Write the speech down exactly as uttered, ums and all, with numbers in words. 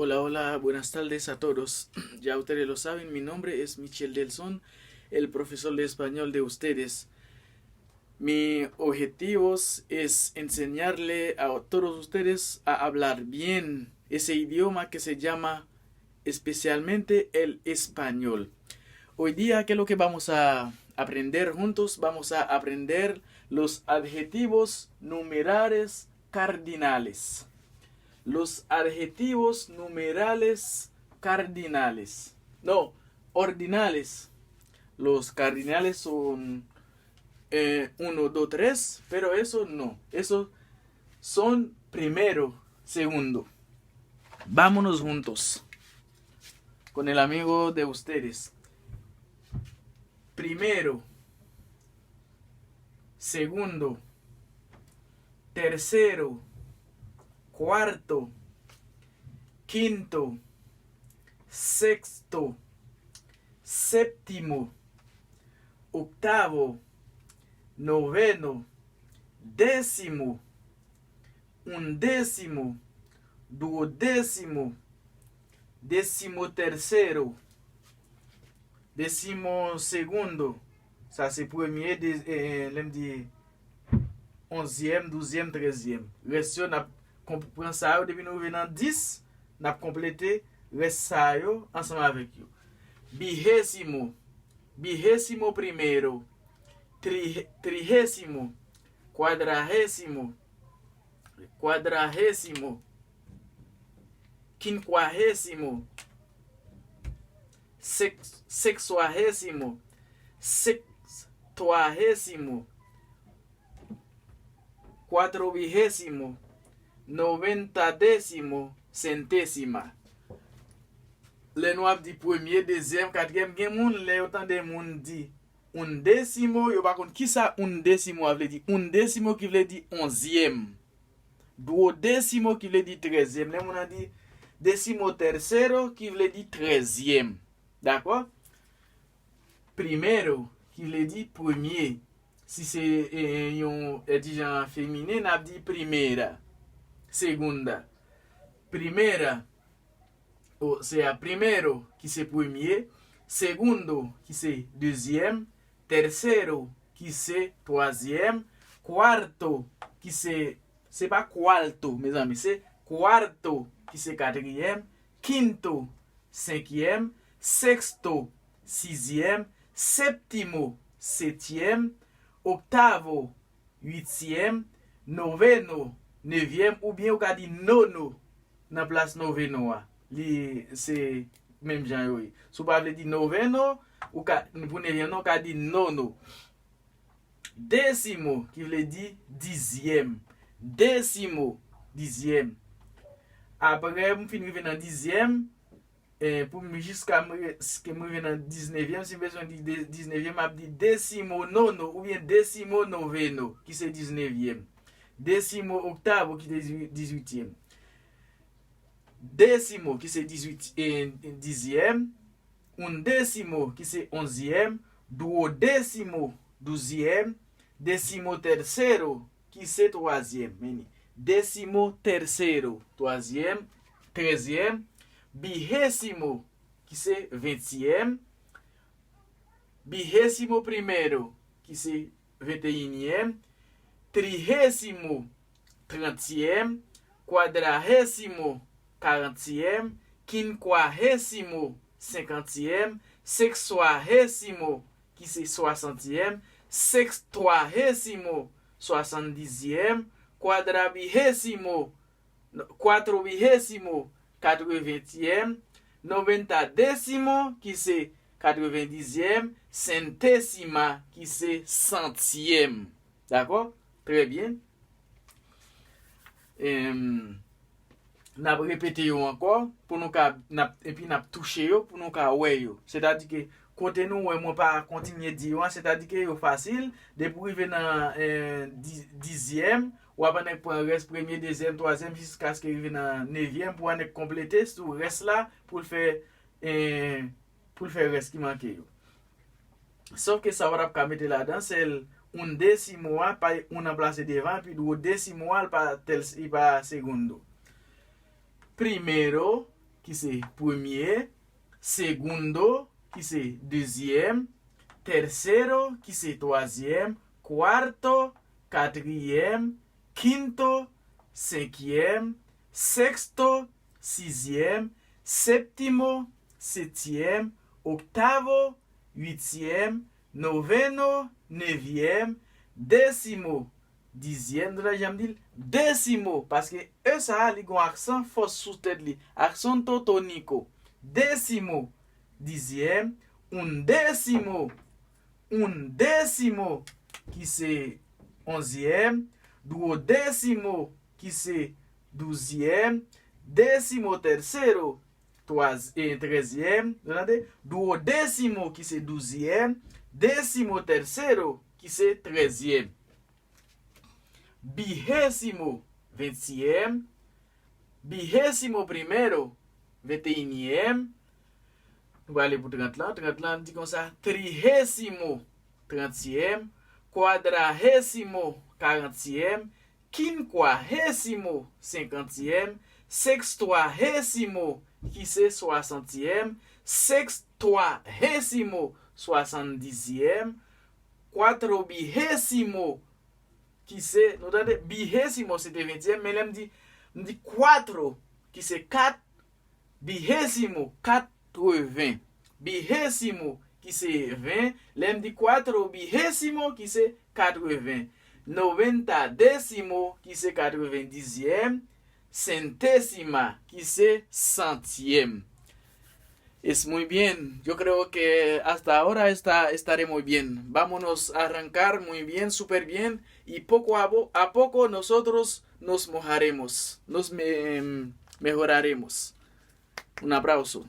Hola, hola, buenas tardes a todos. Ya ustedes lo saben, mi nombre es Michel Delson, el profesor de español de ustedes. Mi objetivo es enseñarle a todos ustedes a hablar bien ese idioma que se llama especialmente el español. Hoy día, ¿qué es lo que vamos a aprender juntos? Vamos a aprender los adjetivos numerales cardinales. Los adjetivos numerales cardinales. No, ordinales. Los cardinales son eh, uno, dos, tres, pero eso no. Eso son primero, segundo. Vámonos juntos con el amigo de ustedes. Primero, segundo, tercero, cuarto, quinto, sexto, séptimo, octavo, noveno, décimo, undécimo, duodécimo, decimotercero, decimosegundo. Sa se premye, de, eh, lè m di onzyèm, douzyèm, trèzyèm. Rès yo, n ap konp-, pran sa yo, depi nou rive nan dis, n ap konplete rès sa yo ansanm avèk yo. Bigésimo, bigésimo primero, tri-, trigésimo, cuadragésimo, cuadragésimo, quincuagésimo, sex-, sexuagésimo, sextuagésimo, cuatrogésimo, noventagésimo, centésima. Lè nou ap di premye, dezyèm, katriyèm, gen moun, lè yo tande moun di undécimo, yo pa konn kisa undécimo a vle di. Undécimo ki vle di onzyèm. Duodécimo ki vle di trèzyèm. Lè moun nan di decimotercero ki vle di trèzyèm. Dakò? Primero ki vle di premye. Si se, eh, yon, eh, di jan feminen, n ap di primera, segunda. Primera, o sea, primero, ki se premye, segundo, ki se dezyèm, tercero, ki se twazyèm, cuarto, ki se, se pa cuarto, mezanmi, se cuarto, ki se katriyèm, quinto, senkyèm, sexto, sizyèm, séptimo, setyèm, octavo, uityèm, noveno, nevyèm, oubyen ou ka di nono nan plas noveno a. Li se menm jan yo ye. Si w pa vle di noveno, ou ka, pou nevyèm nan, ou ka di nono. Décimo, ki vle di dizyèm. Décimo, dizyèm. Apre m fin rive nan dizyèm, eh, pou m jiska m re-, ke m rive nan diznevyèm, si m bezwen di de-, diznevyèm, m ap di decimonono oubyen decimonoveno, ki se diznevyèm. Decimooctavo, ki se dizuityèm. Decimo, ki se dizuit, eh, dizyèm. Undécimo, ki se onzyèm. Duodécimo, douzyèm. Decimotercero, ki se twazyèm. Men li, decimotercero, twazyèm, trèzyèm. Bigésimo, ki se ventyèm. Bigésimo primero, ki se venteyinyèm. Trigésimo, trantyèm. Cuadragésimo, karantyèm. Quincuagésimo, senkantyèm. Sexuagésimo, ki se swasantyèm. Sextuagésimo, swasanndizyèm. Cuadrabigésimo, cuatrobigésimo, katreventyèm. Noventadésimo, ki se katrevendizyèm. Centésima, ki se santyèm. Dakò? Trè byen. Em, n ap repete yo ankò pou nou ka, n ap, epi n ap touche yo pou nou ka wè yo. Sètadi ke kote nou wè mwen pa kontinye di yo an, sètadi ke yo fasil. Depi w rive nan, eh, di-, dizyèm, w ap annik pran rès premye, dezyèm, twazyèm, jiskaske rive nan nevyèm pou annik konplete sou rès la pou l fè, eh, pou l fè rès ki manke yo. Sòf ke sa w t ap ka mete ladan, se l undécimo a, pa un an plase devan, epi duodécimo a, l pa tèl, li pa segundo. Primero, ki se premye, segundo, ki se dezyèm, tercero, ki se twazyèm, cuarto, katriyèm, quinto, senkyèm, sexto, sizyèm, séptimo, setyèm, octavo, uityèm, noveno, nevyèm, décimo, dizyèm, tande jan m di l, décimo, paske e sa a, li gon aksan fò sou tèt li, acento tónico, décimo, dizyèm, undécimo, undécimo, ki se onzyèm, duodécimo, ki se douzyèm, décimo tercero, twaz-, e, trèzyèm, nou tande? Duodécimo, ki se douzyèm, décimo tercero, ki se trèzyèm. Vigésimo, ventyèm, vigésimo primero, venteyinyèm. Nou prale pou trant lan. Trant lan di konsa, trigésimo, trantyèm, cuadragésimo, karantyèm, quincuagésimo, senkantyèm, sextuagésimo, ki se swasantyèm, sextuagésimo, swasanndizyèm, cuatrobigésimo, ki se, nou tande, bigésimo se te ventyèm, men lè m di, m di cuatro, ki se kat, bigésimo, katreven, bigésimo, ki se ven, lè m di cuatrobigésimo, ki se katreven, noventadécimo, ki se katrevendizyèm, centésima, ki se santyèm. Es muy bien. Yo creo que hasta ahora está, estaré muy bien. Vámonos a arrancar muy bien, súper bien. Y poco a, po- a poco nosotros nos mojaremos, nos me- em, mejoraremos. Un aplauso.